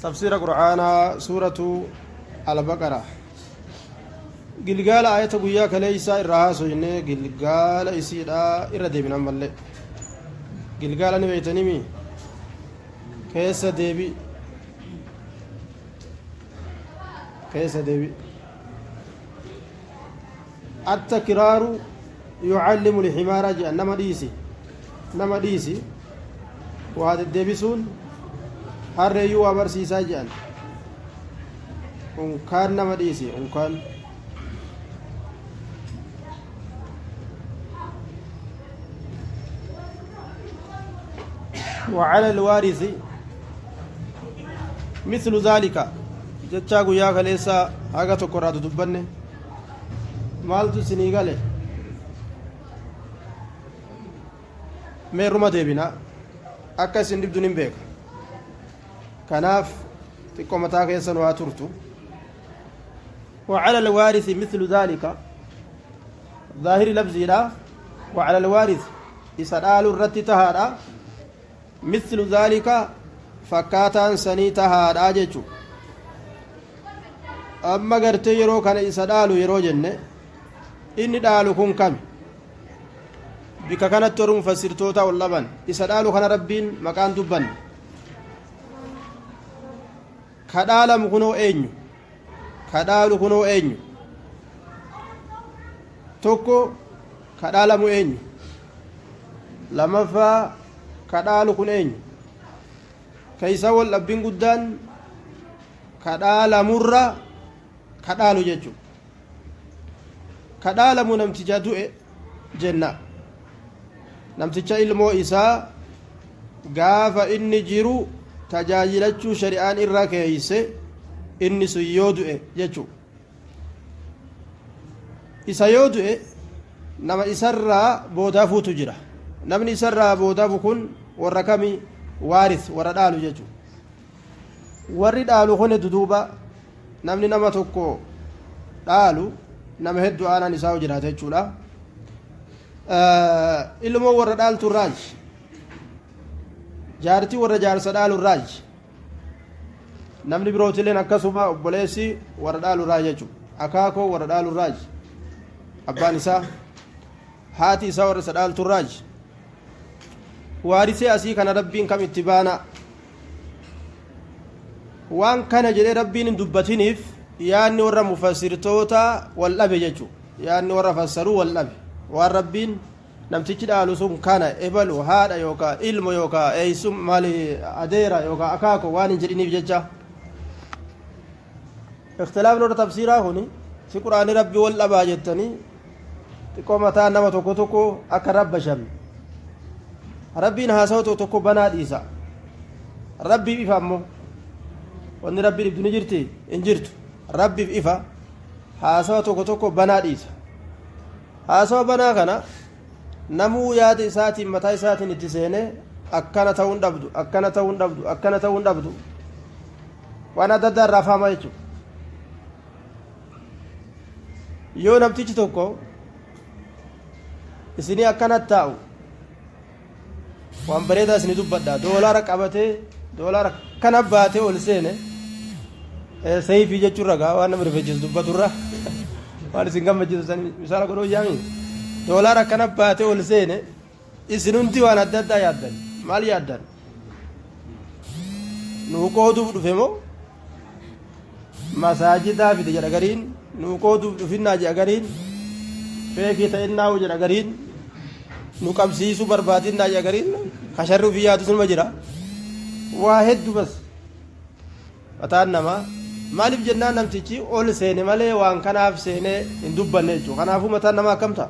Tafsiira Qur'aanaa suuratu Albaqara. Gilgaala ayata guyyaa kaleeysaa irraa haasoyne gilgaala isiidha irra deebina ammallee. Gilgaala ni beeytanimi keessa deebi keessa deebi. Attakiraaru yucallimu lximaara jedhan nama dhiisi nama dhiisi waa deddeebisuun harreeyyuu waa barsiisaa jedhan unkaan nama dhiisi unkaan وعلى الوارث مثل ذلك jechaa guyyaa kaleessa haga tokko irraa dudubbanne maaltu isinii gale meerruma deebina akka isin dhibdu nin beeka kanaaf xiqqoo mataa keessan waa turtu وعلى الوارث مثل ذلك ظاهر لفظي لا وعلى الوارث إسأل الرت تهارا مثل ذلك فكاتان سني تهارا جيتشو amma gartee yeroo kana isa dhaalu yeroo jenne inni dhaalu kun kami bika kanatti warri mufassirtoota ol dhaban isa dhaalu kana rabbiin maqaan dubbanne ka dhaalamu kunoo eenyu ka dhaalu kunoo eenyu tokko ka dhaalamu eenyu lamaffaa ka dhaalu kun eenyu keeysa wal dhabbiin guddaan ka dhaalamurra ka dhaalu jechu ka dhaalamu namticha du'e jenna namticha ilmoo isaa gaafa inni jiru tajaajilachuu shari'aan irra keeyse inni sun yoo du'e jechu isa yoo du'e nama isarraa boodaafuutu jira namni isarraa boodaafu kun warra kami waaris warra dhaalu jechu warri dhaalu kun duduuba namni nama tokko dhaalu nama hedduu aanaan isaa jiraata jechuudha ilmoo warra dhaaltu irraaji jaartii warra jaarsa dhaalu irraaji namni birootilleen akkasuma obboleessi warra dhaalu irraa jechuudha akaakoo warra dhaalu irraaji abbaan isaa haati isaa warra isa dhaaltu irraaji waarisee asii kana rabbiin kam itti baana waan kana jedhee rabbiin hin dubbatiniif yaanni warra mufassirtoota wal dhabe jechuudha yaanni warra fassaruu wal dhabe waan rabbiin namtichi dhaalu sun kana ebalu haadha yookaan ilmo yookaan eeysum maali adeera yookaan akaako waan hin jedhiniif jecha ikhtilaafni warra tafsiiraa kuni si quraanii rabbi wal dhabaa jettanii xiqqoo mataa nama tokko tokko akka rabbashamne rabbiin haasawa tokko tokko banaa dhiisa rabbiif ifa ammoo wanni rabbi dhibdu ni jirti hin jirtu rabbiif ifa haasawa tokko tokko banaa dhiisa haasawa banaa kana namuu yaada isaatiin mataa isaatiin itti seenee akkana ta'uun dhabdu akkana ta'uun dhabdu akkana ta'uun dhabdu waan adda addaa irraa faamaa jechuudha yoo namtichi tokko isinii akkana taa'u waan bareedaa isinii dubbadha doolaara qabatee doolaara kana baatee ol seene seeyfii jechuun ragaa waan nama rifachiisu dubbaturra waan isin gammachiisu san misaala godhuu yaami doolaara kana baatee ol seene isin hundi waan adda addaa yaaddan maal yaaddan nuu qooduuf dhufe moo masaajidaa fide jedha gariin nuu qooduuf dhufinnaa jedha gariin feekii ta'innaahu jedha gariin nu qabsiisuu barbaadinnaa jedha gariin kasharri ofii yaadu sunuma jira waa heddu bas mataan namaa maaliif jennaan namtichi ol seene malee waan kanaaf seenee hin dubbanne jechuudha kanaafuu mataan namaa akkam ta'a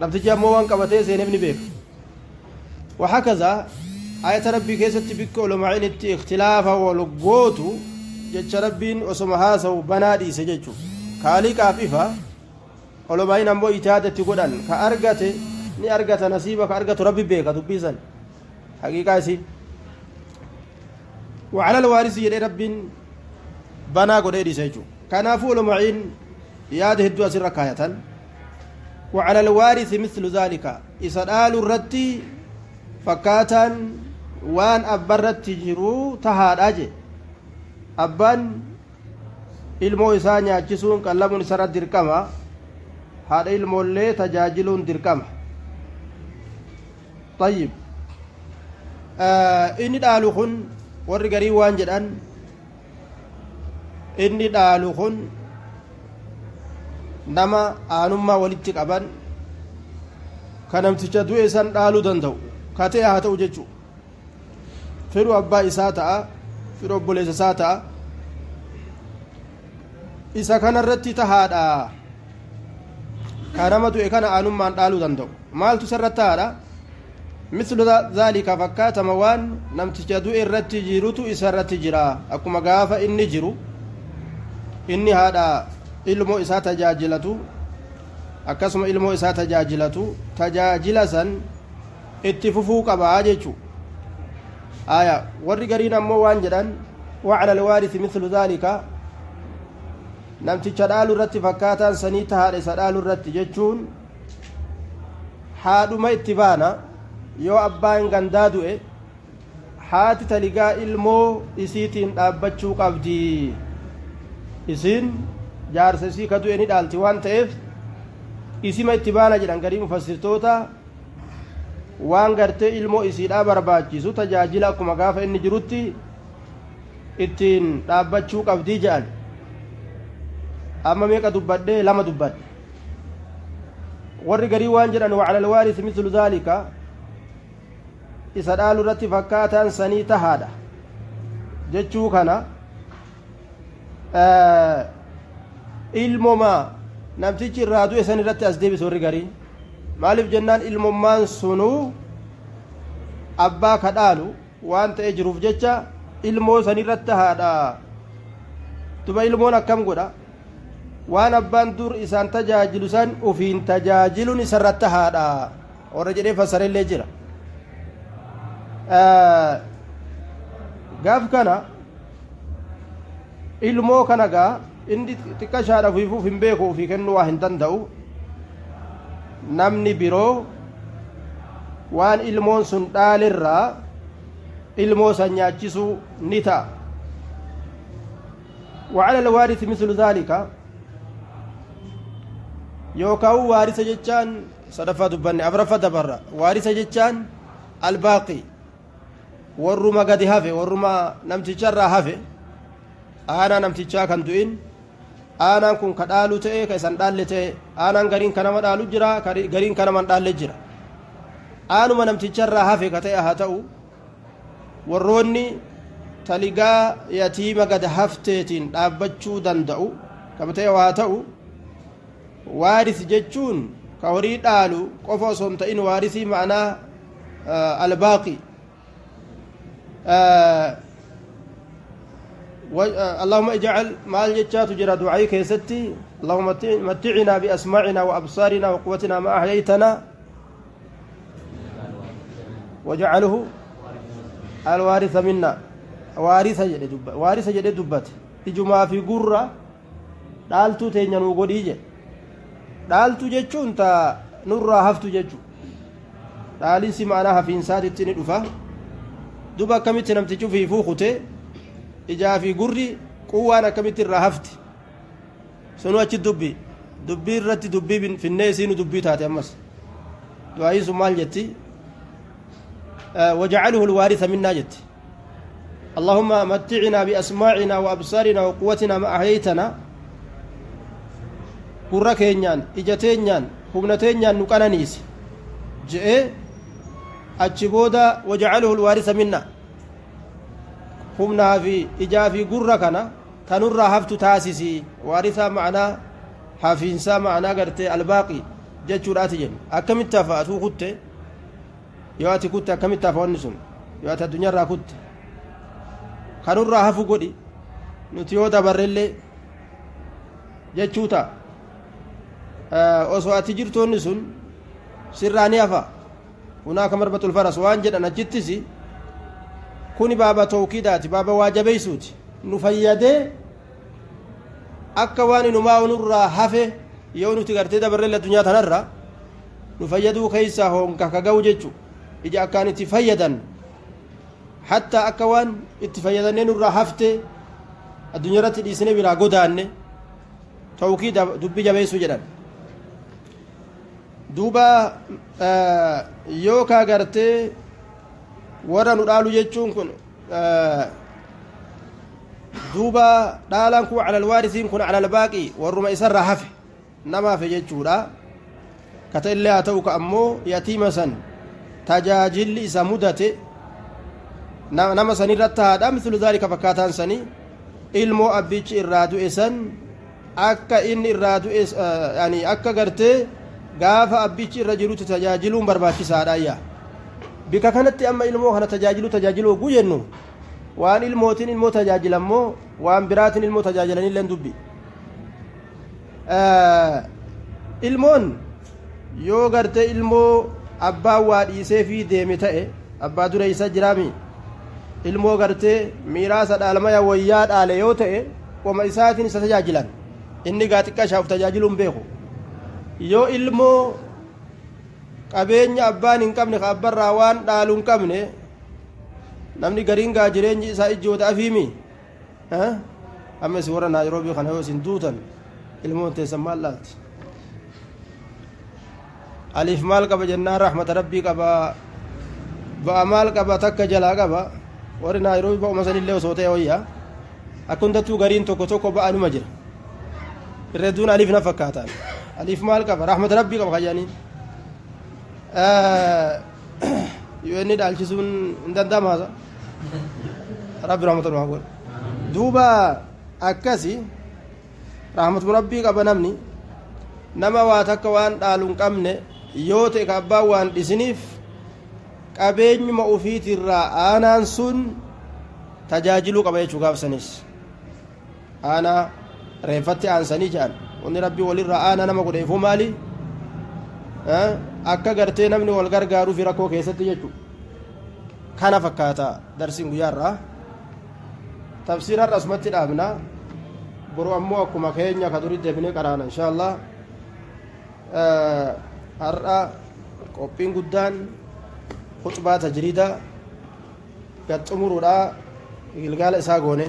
namtichi ammoo waan qabatee seeneef ni beeka وهكذا آية ربي كيست بك علماء اختلافا والقوت جتش ربين وسما هاسو بنادي سجتشو كاليك أفيفا علماء أمو إتادة قدن كأرغت ni argata nasiiba ka argatu rabbi beeka dubbiisan haqiiqaa isii وعلى الوارث jedhee rabbiin banaa godhee dhiise jechuudha kanaafuu ulama'iin yaada hedduu asirra kaayatan وعلى الوارث مثل ذلك isa dhaalu irratti fakkaataan waan abbarratti jiru tahaadha je Abbaan ilmoo isaa nyaachisuun qallabuun isarra dirqama, haadha ilmoollee tajaajiluun dirqama. Tayyib, inni dhaalu kun warri garii waan jedhan, inni dhaalu kun nama aanummaa walitti qaban ka namticha du'e san dhaaluu danda'u ka ta'e haa ta'u jechuu. Fedhu abbaa isaa ta'a, fedhu obboleessa isaa ta'a, isa kanarratti tahaadha. Ka nama du'e kana aanummaan dhaaluu danda'u maaltu isarratti tahaadha? Mislu dhaalika, fakkaatama waan namticha du'e irratti jirutu isa irratti jira. Akkuma gaafa inni jiru inni haadha ilmoo isaa tajaajilatu, akkasuma ilmoo isaa tajaajilatu, tajaajila san itti fufuu qabaa jechuu. Aya, warri gariin ammoo waan jedhan, وعلى الوارث مثل ذلك, namticha dhaalu irratti fakkaataan sanii tahaadha. Isa dhaalu irratti jechuun haadhuma itti baana. Yoo abbaan gandaa du'e, haati taligaa ilmoo isiitiin dhaabbachuu qabdi. Isiin jaarsa isii ka du'e ni dhaalti waan ta'eef, isima itti baana jedhan garii mufassirtoota. Waan gartee ilmoo isiidhaa barbaachisu tajaajila akkuma gaafa inni jirutti ittiin dhaabbachuu qabdii jedhan. Amma meeqa dubbadhe? Lama dubbadhe. Warri garii waan jedhan, وعلى الوارث مثل ذلك, isa dhaalu irratti fakkaataan sanii tahaadha jechuu kana, ilmoma namtichi irraa du'e san irratti as deebisu warri garii. Maaliif jennaan, ilmommaan sunuu abbaa ka dhaalu waan ta'e jiruuf jecha ilmoo san irratti tahaadha. Duba ilmoon akkam godha? Waan abbaan dur isaan tajaajilu san ufiin tajaajiluun isarratti tahaadha warra jedhee fassarellee jira. Gaaf kana ilmoo kana gaa inni xiqqashaadha, ufiifuuf hin beeku, ufii kennuu waa hin danda'u. Namni biroo waan ilmoon sun dhaalirraa ilmoo san nyaachisuu ni ta'a. وعلى الوارث مثل ذلك yookaan waarisa jechaan sadaffaa dubbanne, afraffaa dabarra. Waarisa jechaan الباقي, warruma gadi hafe, warruma namticharraa hafe, aanaa namtichaa kan du'in. Aanaan kun ka dhaalu ta'e, ka isan dhaalle ta'e, aanaan gariin ka nama dhaalu jira, gariin ka nama hin dhaalle jira. Aanuma namticharraa hafe ka ta'e haa ta'u, warroonni taligaa yatiima gad hafteetiin dhaabbachuu danda'u kama ta'e haa ta'u. Waaris jechuun ka horii dhaalu qofa osoo hin ta'in, waarisii ma'anaa الباقي. اللهم اجعل maal jechaatu jira du'aayii keessatti? اللهم متعنا بأسماعنا وأبصارنا وقوتنا ما أحييتنا وجعله الوارث منا. وارث jedhe, waarisa jedhe dubbate. Ijumaa fi gurra dhaaltuu teenya nuu godhii jedhe. Dhaaltuu jechuun ta nurraa haftu jechuu. Dhaalinsi ma'anaa hafiinsaatitti ni dhufa. Duba akkamitti namtichi ufiifuu kute? Ijaa fi gurri quwwaan akkamitti irraa hafti? Sunu achi dubbi dubbii irratti dubbii finnee isiinu dubbii taate. Ammas du'aayiin sun maal jetti? وجعله الوارث منا jetti. اللهم متعنا بأسماعنا وأبصارنا وقوتنا ما أحييتنا, gurra keenyaan, ija teenyaan, humna teenyaan nu qananiisi je'ee, achi booda وجعله الوارث منا, humnaa fi ijaa fi gurra kana tanurraa haftu taasisi. Waarisa ma'anaa hafiinsaa, ma'anaa gartee الباقي jechuudhaati jennu. Akkamitti hafa? Atuu kutte, yoo ati kutte akkamitti hafa wanni sun? Yoo ati addunyaarraa kutte, kanurraa hafu godhi nuti yoo dabarrellee jechuu ta'a. Osoo ati jirtoonni sun sirraa ni hafa. هناك مربط الفرس waan jedhan achittis. Kuni baaba tawkiidaati, baaba waa jabeeysuuti. Nu fayyadee akka waan inumaa nurraa hafe, yoo nuti gartee dabarrelle addunyaa tanarra nu fayyaduu keeysaa honka ka ga'u jechu. Ija akkaan itti fayyadan, hattaa akka waan itti fayyadannee nurraa hafte. Addunyaa irratti dhiisnee biraa godaanne tawkiida dubbii jabeessuu jedhan. Duuba yookaa gartee warra nu dhaalu jechuun kun duuba dhaalaan kun calal waarisiin kun calal baaqii warruma isarraa hafe nama hafe jechuudha. Kata illee haa ta'u ka ammoo yatiima san tajaajilli isa mudate nama sanirratti haadha mithlu dhaalika fakkaataan sanii ilmoo abbichi irraa du'e san akka inni irraa du'e yani akka gartee gaafa abbichi irra jirutti tajaajiluun barbaachisaadha ayya bika kanatti amma ilmoo kana tajaajiluu tajaajiluu oguu jennu waan ilmootiin ilmoo tajaajilammoo waan biraatiin ilmoo tajaajilanilleen dubbi Ilmoon yoo gartee ilmoo abbaan waa dhiisee fi deeme ta'e abbaa dura isa jiraami ilmoo gartee miiraasa dhaalmaya wayyaa dhaale yoo ta'e qoma isaatiin isa tajaajilan inni gaa xiqqaa ishaaf tajaajiluun beeku yoo ilmoo qabeenya abbaan hin qabne ka abbarraa waan dhaalu hin qabne namni gariin gaa jireenyi isaa ijjoota afiimi Amma isin warra Naayiroobii kana yoo isin duutan ilmoon teessan maal dhaalti? Aliif maal qaba jennaan rahmata rabbii qaba. Ba'a maal qaba takka jalaa qaba. Warri Naayiroobii ba'uma sanillee osoo ta'e wayyaa. Akka hundattuu gariin tokko tokko ba'a numa jira. Irra hedduun aliif na fakkaataan. Aliif maal qaba rahmata rabbii qaba kayyanii. Yoo inni dhaalchisuun hin danda'amu haasa. Rabbi rahmata nu haa godhu. Duuba akkasi rahmatuma rabbii qaba namni nama waa takka waan dhaalu hin qabne yoo ta'e ka abbaan waan dhisiniif qabeenyuma ufiitirraa aanaan sun tajaajiluu qaba jechuu gaafsanis aanaa reeffatti aansanii jedhan wanni rabbii walirraa aanaa nama godheefuu maali akka gartee namni wal gargaaruufi rakkoo keessatti jechuudha Kana fakkaata darsiin guyyaa irraa. Tafsiira har'a asumatti dhaabna. Boru ammoo akkuma keenya ka durii deebinee qaraana insha Allah. Har'a qophiin guddaan khuxbaa tajriida gad xumuruudha gilgaala isaa goone.